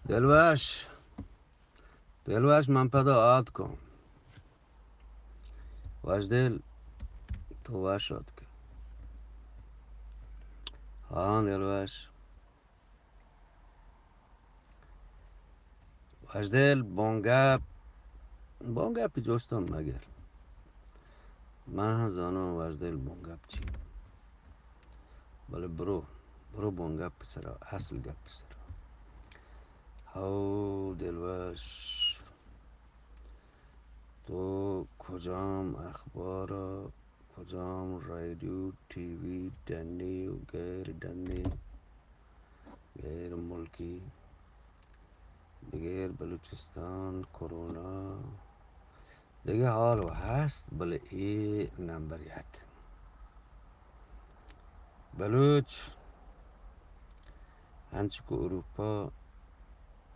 دلوش، دلوش، من پدا آتکاں. وشدل، تو وش آتکے؟ ہاں دلوش. وشدل، بانگپ، بانگپی جوستان مگر. من ہم زاناں وشدل بانگپ چی. بلے برو، برو بانگپ سرا، اصل گپ سرا. ہو دلوش، تو کجام اخبار، کجام ریڈیو، ٹی وی، ڈنی و غیر ڈنی، غیر ملکی، بغیر بلوچستان، کرونا، دگہ حال و ہست، بلے اے نمبر یک. بلوچ، انچکو اروپا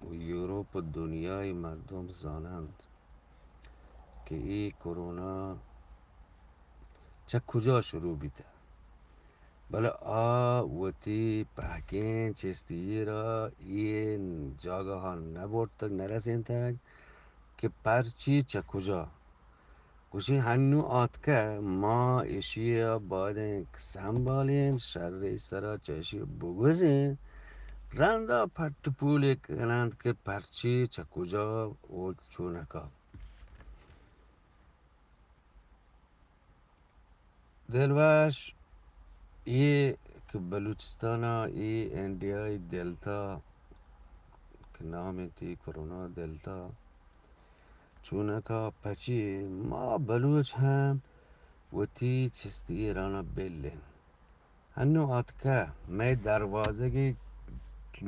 و یورپ و دنیای مردم زانند کہ اے کرونا چہ کجا شروع بیتہ، بلے آ وتی پہکیں چستی را اے جاگہا نہ برتگ، نہ رسینتگ کہ پرچی چہ کجا. گوشی ہنو آتکہ، ما ایشی ء باید انت سنبالیں، شر سرا چہ ایشی بگوزیں، رندا پٹ پولے کنند کہ پرچی چہ کجا و چونکا. دلوش، اے کہ بلوچستان ء اے انڈیا ء دلتا کہ نام انت اے کرونا دلتا، چونکا پچی ما بلوچ ہم وتی چستی ایران ء بل انت. انو آتکہ مئے دروازگی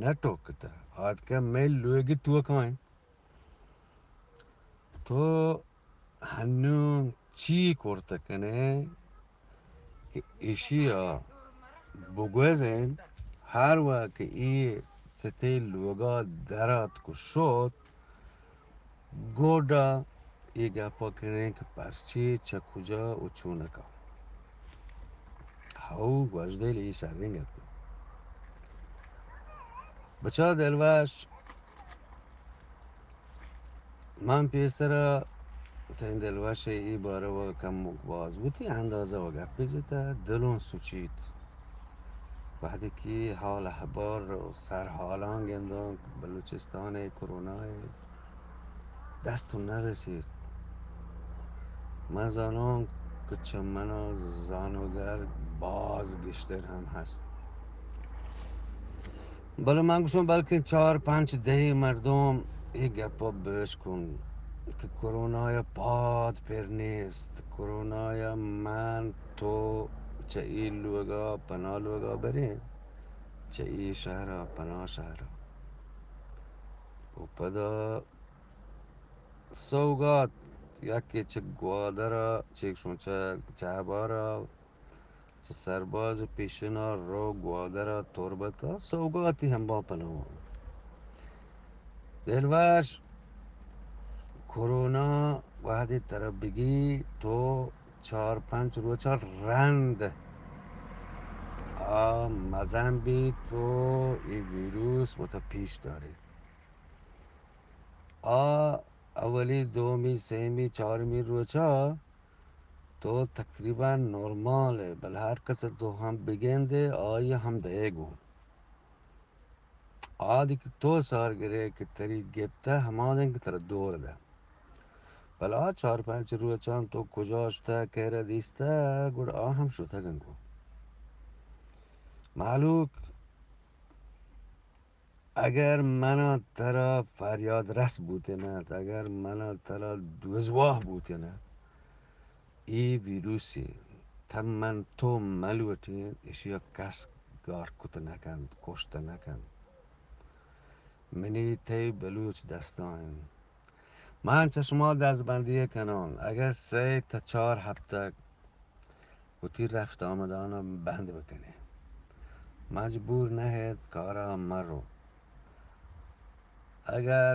نہ ٹوکتہ، آتکہ مئے لوگی توکا انت. تو ہنوں چی کرت کنے کہ ایشی ء بگوزین، ہر وقت کہ ای چہ تئی لوگا در آتک و شت، گڈا ای گپا کنین کہ پرچی، چہ کجا و چونکا. ہو، وژدل، ای شرین گپے. بچا دلوش، من پیسرا تئی دلوش ء اے بارو ء کمک باز بوتی، اندازہ و گپے جتہ، دلوں سچیت. وہدے کہ حال احبار و سرحالاں گندوں، بلوچستان ء کرونا ء دست نہ رسیت. من زاناں کہ چہ منا زانوگر باز گیشتر ہم ہست. بلے من گوشاں بلکیں چار پنچ دہی مردم اے گپ ء بشکن کہ کرونا ء پاد پر نیست. کرونا ء من تو چہ اے لوگ ء پناہ لوگ ء بریں، چہ اے شہر ء پناہ شہر ء. و پدا سوگات یکے چہ گوادر ء، چہ گوشاں چہ چہبار ء، چہ سرباز و پیشن ء رو گوادر ء تربت ء سوگاتی ہمبا پناہ. دلوش، کرونا وہدے ترا بگی تو چار پنچ روچ ء رند آ مزن بیت تو اے ویروس وتا پیش داری. آ اولی، دومی، سیمی، چارمی روچا تو تقریباً نرمال ئے، بلے ہر کس تو ہم بگندے، آئی ہم دئے گوں. آدی کہ تو سار گرے کہ تری گپتہ، ہما دن کہ ترا دور دہ. بلے آ چار پنچ روچان تو کجا شتہ، کیرا دیستہ، گڑا آ ہم شتگ انت گوں. مہلوک، اگر منا ترا فریاد رس بوتین ات، اگر منا ترا دوزواہ بوتین ات، اے ویروسی تہ من تو ملوٹین، اشیا کس گار کت نکنت، کشت نکنت. منی تئی بلوچ دستان انت. من چہ شما دزبندی کنان، اگہ سئے تا چار ہفتگ وتی رفت آمدان بند بکنے، مجبور نہ ات کارا مرو. اگر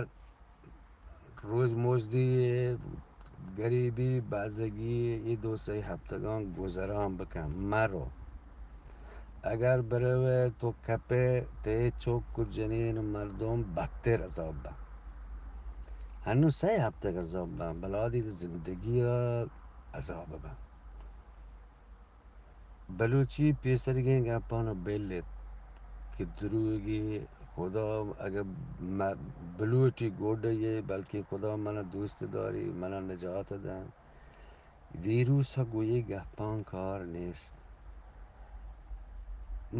روز مزدی، گریبی، بزگی، اے دو سئے ہفتگان گزران بکن، مرو. اگر بروئے تو کپئے، تئی چک و جنین و مردم بدتر عذاب بنت. ہنو سئے ہپتگ عذاب بنت، بلے آ دی زندگی ءَ عذاب بنت. بلوچی پیسریگیں گپاں بل ایت کہ دروگی خدا، اگہ م-، بلوٹی گوڈہ یے، بلکہ خدا منا دوست داری، منا نجات دنت. ویروس ءَ گوں اے گپاں کار نیست.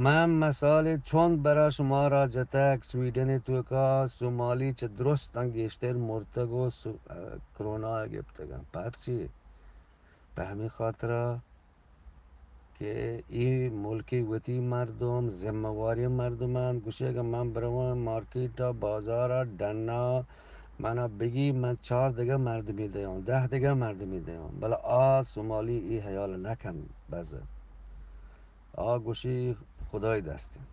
من مثال چون برا شمارا جتگ، سویڈن ءِ توکا سومالی چہ درستاں گیشتر مرتگ و سو-، کرونا ءَ گپتگ انت. پرچی؟ پہ ہمے خاطرا کہ اے ملک ءِ وتی مردم، ذمہ واریں مردم انت، گوشی اگہ من برواں مارکیٹ ءَ، بازار ءَ، ڈن ءَ، من ءَ بگی، من چار دگہ مردمی دیاں، دہ دگہ مردمی دیاں، بلے آ سومالی اے حیال نہ کنت. بزہ آ گوشی خدای دست انت.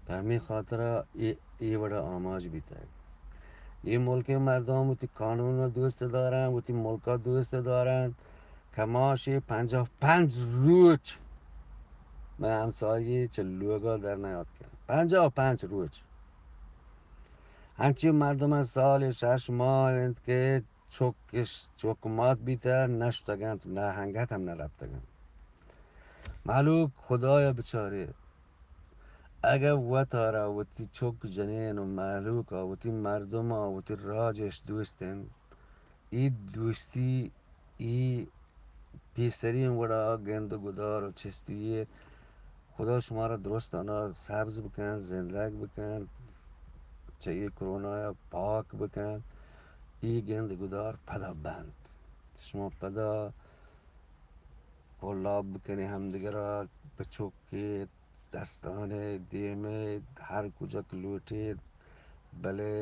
پہ ہمے خاطرا اے، اے وڑا آماچ بیتگ. اے ملک ءِ مردم وتی قانون ءَ دوست دارنت، وتی ملک ءَ دوست دارنت. کماشے پنجاہ پنچ روچ مئے ہمسایگی چہ لوگا در نیاتکگ. پنجاہ پنچ روچ. انچیں مردماں سال شش ماہ انت کہ چکش، چک مات بیتہ، نشتگ انت، نہ انگت ہم نہ رپتگ انت. مہلوک خدایا بچارے، اگہ وتارا وتی چک جنین و مہلوکا، وتی مردما، وتی راجش دوست انت، اے دوستی، اے پیسریں وڑا گند و گدار و چستی ایر. خدا شمارا درستانا سبز بکن، زندگ بکن، چہ اے کرونا پاک بکن. اے گند گدار پدا بنت. شما پدا کلاب بکنی ہمدگرا، بچکیت، دستانے دیمے، ہر کجا کہ لوٹیت، بلے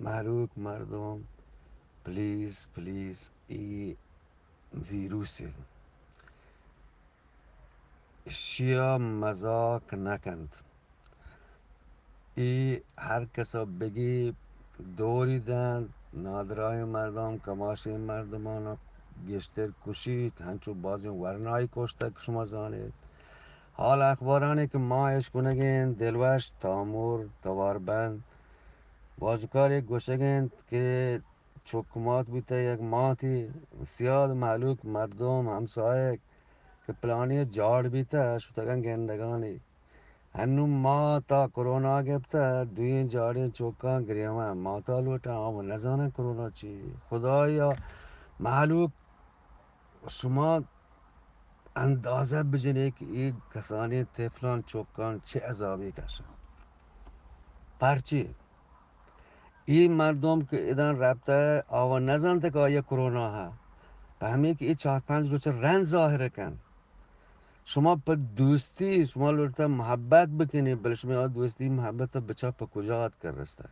مہلوک مردم، پلیز، پلیز، اے ویروس انت. اشیا مذاق نہ کنت. اے ہر کسا بگی دوری دنت، نادراہیں مردم، کماشیں مردمانا گیشتر کشیت، ہنچو بازیں ورنائی کشتگ کہ شما زانیت. حال اخبارانی کہ ما اشکنگیں، دلوش، تامر، تواربند، واجکارے گوشگ انت کہ چک مات بوتہ، یک ماتی سیاد مہلوک مردم ہمسایگ کہ پلانی جاڑ بیتہ، شتگاں گندگانی. ہنو ماتا کرونا گپتہ، دوئیں جاڑیں چکاں گریوان، ماتا لوٹاں، آ و نزاناں کرونا چی. خدایا مہلوک، شما اندازہ بجنے کہ اے کسانیں طفلان چکان چہ عذابے کشاں. پرچے؟ اے مردم کہ ادان رپتہ، آوا نزانتہ کہ آیا کرونا ہا. پہ ہمے کہ اے چار پنچ روچ رند ظاہر کن. شما پہ دوستی، شما لوٹتہ محبت بکنی، بلے شما آ دوستی محبت بچا پہ کجا آتکہ رستہ؟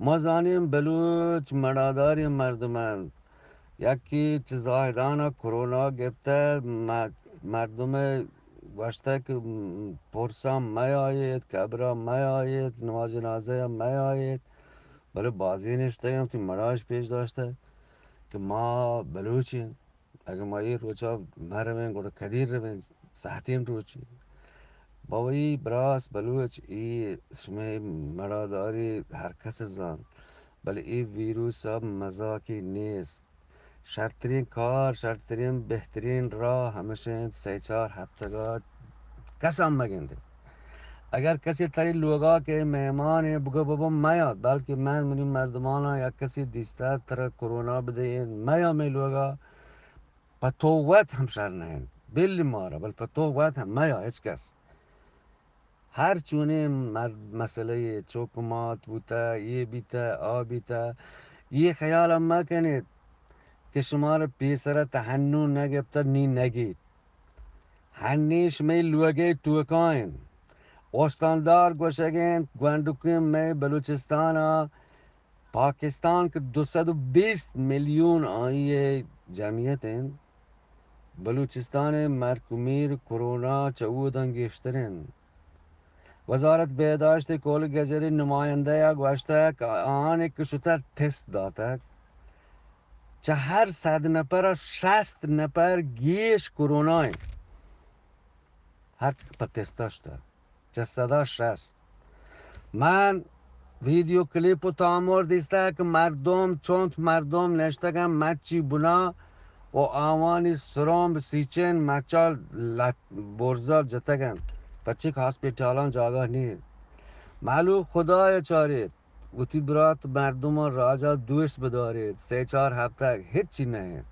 ما زانیں بلوچ مڑاداریں مردم انت. یکے چہ زاہدان ء کرونا گپتہ، م-، مردم ء گوشتہ کہ، م، پرساں مہ آیت، قبر ء مہ آیت، نماز جنازہ ء مہ آیت، بلے بازیں نشتہ انت، وتی مڑاش پیش داشتہ کہ ما بلوچ ایں. اگہ ما اے روچا مہ رویں، گڑا کدی رویں؟ سہتیں روچے. بوئی براس بلوچ، اے شمئے مڑاداری ہر کس زانت، بلے اے ویروس ء مزاکی نیست. شرترین کار، شرترین بہترین راہ ہمش انت سئے چار ہپتگا کس ہم مگندے. اگر کسی تری لوگا کہ مہمان بگو بابا میاد، بلکہ من منی مردمانا یک کسی دیستہ ترا کرونا بدے، میا مئے لوگا، پہ تو وت ہم شر نہ انت، بل مارا، بل پہ تو وت ہم میا ہچ کس. ہر چونیں مر-، مسئلہ یے، چک مات بوتہ، اے بیتہ، آ بیتہ، اے خیال ہم مہ کنیت کہ شمارا پیسرا تہ ہنو نہ گپتہ، نی نگیت. ہنی شمئے لوگئے توکا انت. استاندار گوشگ انت، گونڈکیں مئے بلوچستانا پاکستان کہ دو سد و بیست میلیون آئی ء جمعیت انت، بلوچستان ء مرگ و میر کرونا چہ اوداں گیشتر انت. وزارت بہداشت ء کول گجر ء نمائندہ ء گوشتگ کہ آہاں کہ شتہ ٹیسٹ داتگ، چہ ہر صد نفر ء شست نفر گیش کرونا انت. ہر پتستاشتہ چہ صدا شست. من ویڈیو کلیپ و تامر دیستہ کہ مردم، چنت مردم نشتگن مچی بنا و آوانی سرام سیچن مچال لت برزا جتگن، پچک ہاسپیٹالان جاگہ نیت. معلوم خدای چاریت، وتی برات مردمان راجا دوست بداریت، سہ چار ہفتگ ہچی نہ انت.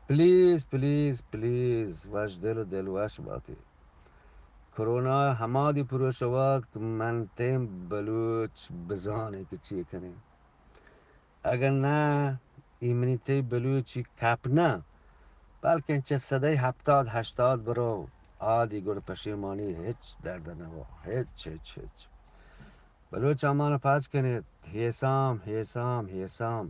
پلیز، پلیز، پلیز، وش دل و دل وش باتی. کرونا ہمادی پروش وقت من تیم بلوچ بزانے کہ چی کنیں. اگر نہ، ای منی تئی بلوچی کپ نہ، بلکن چہ صدای ہپتاد ہشتاد برو، آدی گڑ پشیمانی ہچ درد نہ ہو، ہچ، ہچ، ہچ. بلوچ امان پاچ کنیت، ہیسام، ہیسام، ہیسام.